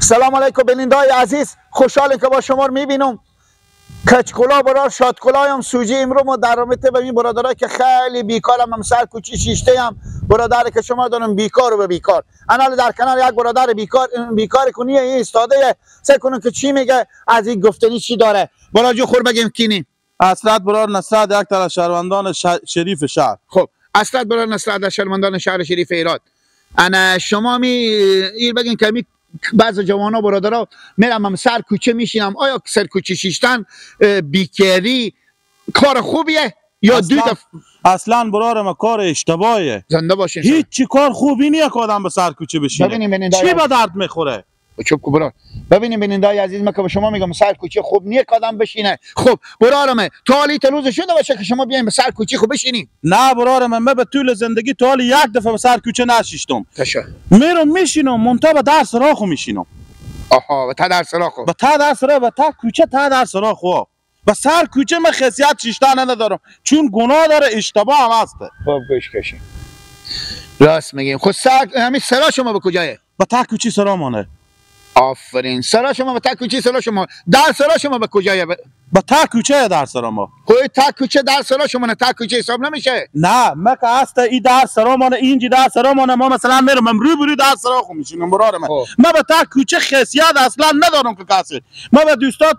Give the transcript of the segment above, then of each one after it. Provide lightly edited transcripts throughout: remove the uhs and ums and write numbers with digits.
سلام علیکم بینندای عزیز، خوشحالم که با شما رو میبینم. کچکلا برار شادکلایم سوژه امرو ما در رابطه به این برادرای که خیلی بیکارم، هم سر کوچی شیشته هم برادر که شما دارم بیکار و به بیکار. انا در کنار یک برادر بیکار بیکار کنیه ایستاده، سعی کنم که چی میگه، از این گفتنی چی داره. برادر خور بگیم کینی. اصلت برار نصرت یک تر از شهروندان شریف شهر. خب اصلت برار نصرت از شهروندان شهر شریف ایراد. انا شما می این بگین که می بعض جوانا برادرها میرم هم سر کوچه میشینم، آیا سر کوچه شیشتن بیکاری کار خوبیه یا دو دف... اصلا برار ما کار اشتباهیه. زنده باشین. هیچ چی کار خوبی نیه که آدم به سر کوچه بشینه. چی به درد میخوره؟ چوب کو برار. ببینیم بینندای عزیز، من که به شما میگم سر کوچه خوب نیه که آدم بشینه. خب برارم تا حالی روز شده باشه که شما بیاین به سر کوچه خوب بشینی؟ نه برارم، من به طول زندگی تا حالی یک دفعه به سر کوچه نشیشتم. تشکر. میرم میشینم منتها به درس راخو میشینم. آها، به تا درس راخو. به تا درس راه، به تا کوچه تا درس راخو. به سر کوچه من خاصیت شیشتن ندارم چون گناه داره، اشتباه هم هست. خب گوش کشین. راست میگیم. خب سر همین سرا شما به کجایه؟ به تا کوچه سرامانه. آفرین. سرا شما به تا کوچه سرا شما در سرا شما به کجایه؟ به تا کوچه در سرا ما. خب تا کوچه در سرا شما نه تا کوچه حساب نمیشه. نه ما که هست ای در سرا ما، اینجی در سرا ما، ما مثلا میرم رو بری در سرا خو میشینم برار من. ما به تا کوچه خاصیت اصلا ندارم که کسی. ما به دوستا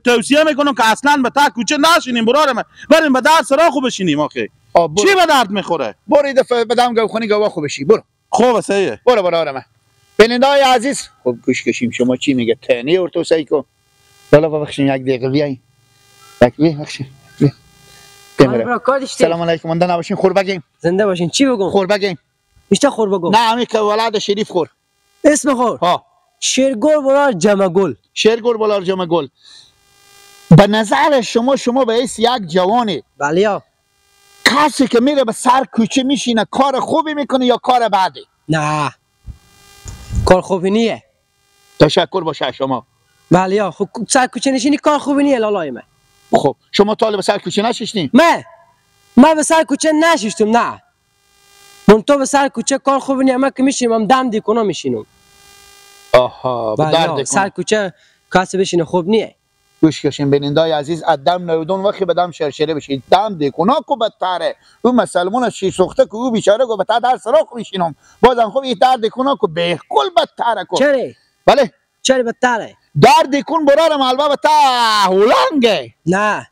توصیه میکنم که اصلا به تا کوچه نشینیم برار من، بریم به در سرا خو بشینیم. آخه چی به درد میخوره؟ برو دفعه بدم گاوخونی گاوا خو بشی. برو. خوب صحیح. برو برار من. بینندای عزیز، خب گوش کشیم شما چی میگه. تنی اورتو سعی کو. بالا ببخشین یک دقیقه بیاین. یک ببخشین. سلام علیکم، مونده نباشین، خور بگیم. زنده باشین. چی بگم؟ خور بگیم. بیشتر خور بگم. نه همین که ولد شریف خور. اسم خور. ها. شیرگل بلار جمع گل. شیرگل بلار جمع گل. به نظر شما شما به یک جوانی. بله. کسی که میره به سر کوچه میشینه کار خوبی میکنه یا کار بدی؟ نه. کار خوبی نیه. تشکر باشه شما. بله خب سر کوچه نشینی کار خوبی نیه لالای من. خب شما طالب سر کوچه نششتین؟ من به سر کوچه نششتم. نه من تو به سر کوچه کار خوبی نیه. من که میشینم دم دیکنم میشینم. آها، به درد سر کوچه کسی بشینه خوب نیه. گوش کشین بینندای عزیز، از دم نودون وقتی به دم شرشره بشید دم دیکونا کو بدتره. او مسلمان شیر سوخته که او بیچاره کو به تا در سراخ میشینم بازم. خب این درد دیکونا کو بالکل بدتره کو. چرا؟ بله چرا بدتره؟ درد دیکون برارم البا به تا هولنگه. نه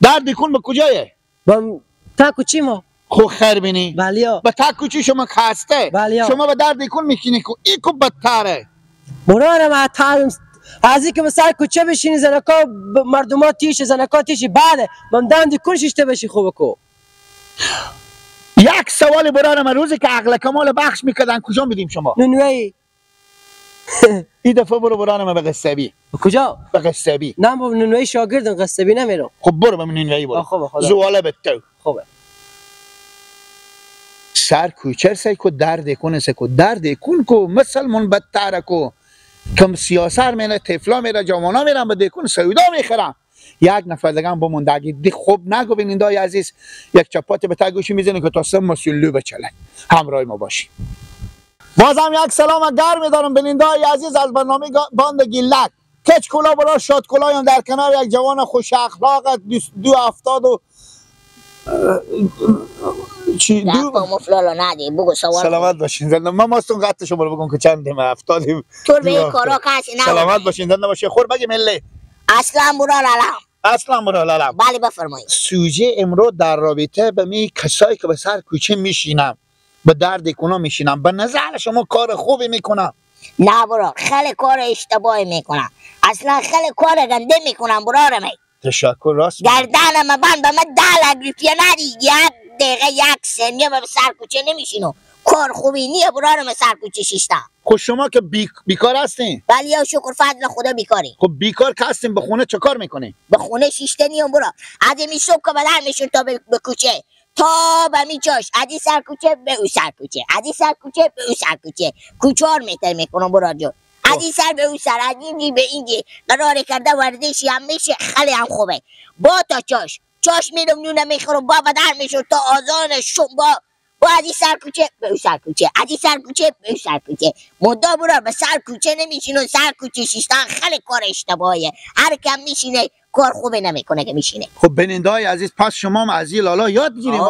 درد دیکون به کجایه؟ با تا کوچی ما. خو خیر بینی. بله به تا کوچی شما خسته. بله شما به درد دیکون میشینی کو ای کو بدتره. برارم تا از اینکه به سر کوچه بشینی زنکا مردما تیشه زنکا تیشه بعد من دم دیکون شیشته بشی خوبه کو. یک سوال برارم، روزی که عقل کمال بخش میکردن کجا میدیم شما؟ نونوی. این دفعه برو برارم به قصبی. کجا؟ به قصبی. نه بابا نونوی شاگردم، قصبی نمیرم. خب برو به نونوی برو. خوبه خدا. زواله به تو. خوبه. سر کوچه سر کو درد کن سر کو درد کن کو مسلمان بدتر کو. کم سیاست میره، طفلا میره، جوانا میرن به دیکون سودا میخرن. یک نفر دیگه هم بموندگی دی خوب نگو بینندای عزیز، یک چپات به تگوشی میزنه که تا سه مسیلو بچله. همراه ما باشین. بازم یک سلام گرم دارم بینندای عزیز از برنامه باند گیلک. کچ کلا برا شاد کلایم در کنار یک جوان خوش اخلاق 2.70 و چی دو مفلالا ندی بگو سوال. سلامت باشین زنده. من ماستون قطع شما رو بگم که چند دیم 70 تو به کارا کسی نه. سلامت باشین زنده باشین. خور بگی مله. اصلا برا لالم. اصلا برا لالم. بله بفرمایید. سوژه امروز در رابطه به می کسایی که به سر کوچه میشینم به درد کنا میشینم، به نظر شما کار خوبی میکنم؟ نه برا خیلی کار اشتباهی میکنم، اصلا خیلی کار گنده میکنم برا می. تشکر. راست گردنم بند به من 10 لک روپیه ندی یک دقیقه یک ثانیه به سر کوچه نمیشینم. کار خوبی نیه برارم سر کوچه شیشتم. خب شما که بیکار هستین؟ بله یا شکر فضل خدا بیکاری. خب بیکار که هستین به خونه چه کار میکنین؟ به خونه شیشته نیم برا. از این صبح که بلند میشون تا به کوچه تا به می چاش، از این سر کوچه به او سر کوچه، از این سر کوچه به او سر کوچه، کوچار میتر میکنم برا جون. از این سر به اون سر، از اینجی به اینجی قرار کرده ورزشی هم میشه، خیلی هم خوبه. با تا چاش چاش میرم نونه میخورم، با بدن میشم تا آذان شم، با با از این سر کوچه به اون سر کوچه، از این سر کوچه به اون سر کوچه. مدعا برار به سر کوچه نمیشینه. سر کوچه شیشتن خیلی کار اشتباهیه. هر کم میشینه کار خوبه نمیکنه که میشینه. خب بینندای عزیز، پس شما هم از این لالا یاد بگیریم.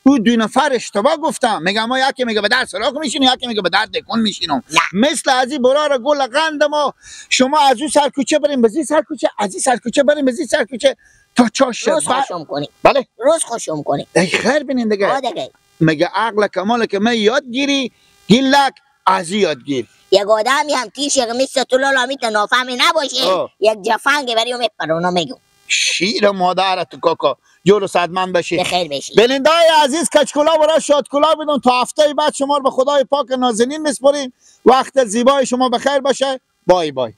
او دو نفر اشتباه گفتم. میگم ما یکی میگه به در سراغ میشینم، یکی میگه به در دکون میشینم. مثل از این برار گل قند ما، شما از اون سر کوچه بریم به سر کوچه، از این سر کوچه بریم به سر کوچه تا چاش روز خوشم کنی. بله روز خوشم کنی. ای خیر بینین دیگه. میگه عقل کمال که من یاد گیری گیلک از یاد گیر. یک آدمی هم تیش یک مثل تو لالا میته نافهمی نباشه، یک جفنگ بریم میپره میگم شیر مادرت کاکا جور صدمن بشی، بخیر بشی. بلندای عزیز، کچکولا برای شادکولا بدون. تا هفته بعد شما رو به خدای پاک نازنین میسپاریم. وقت زیبای شما بخیر باشه. بای بای.